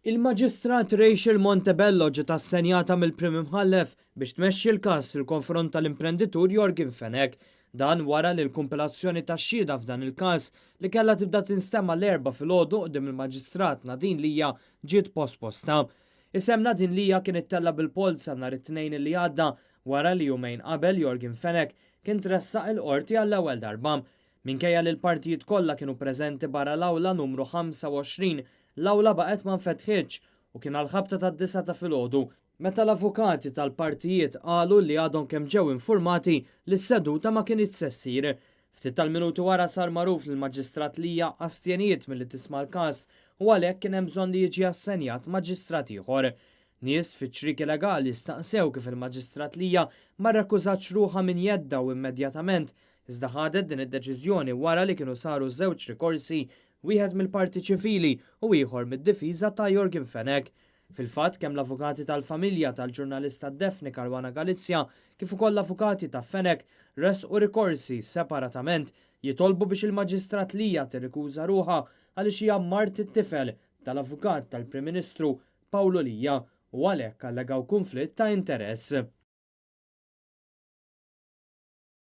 Il-Maġistrat Rachel Montebello ġiet assenjata mill-Prim Imħallef biex tmexxi l-każ fil-konfront tal-imprenditur Yorgen Fenech. Dan wara li l-kumpilazzjoni tax-xhieda f'dan il-każ li kellha tibda tinstema' l-Erbgħa filgħodu quddiem il-Maġistrat Nadine Lia ġiet posposta. Isem Nadine Lia kien ittella' bil-polza nhar it-Tnejn li għadda wara li jumejn qabel Yorgen Fenech kien tressaq il-Qorti għall-ewwel darba. Minkejja li l-partijiet kollha kienu preżenti barra l-awla numru 25, l-awla baqgħet ma nfetħitx u kien għall-ħabta tad-disgħa ta' filgħodu, meta l-avukati tal-partijiet qalu li għadhom kemm ġew infurmati li s-seduta ma kinitx se ssir. Ftit tal-minuti wara sar magħruf li l-Maġistrat Lia astjeniet milli tisma' l-każ u għalhekk kien hemm bżonn li jiġi assenjat maġistrat ieħor. Nies fiċ-ċrieki legali staqsew kif il-Maġistrat Lia ma rrekużatx ruħha minn jeddha u immedjatament, iżda ħadet din id-deċiżjoni wara li kienu saru żewġ rikorsi, wieħed mill-parti ċivili u ieħor mid-difiża ta' Yorgen Fenech. Fil-fatt, kemm l-avukati tal-familja tal-ġurnalista Daphne Caruana Galizia kif ukoll l-avukati ta' Fenech ressqu rikorsi separatament jitolbu biex il-Maġistrat Lia tirrikuża ruħha għaliex hija mart it-tifel tal-avukat tal-Prim Ministru Pawlu Lia u għalhekk allegaw kunflitt ta' interess.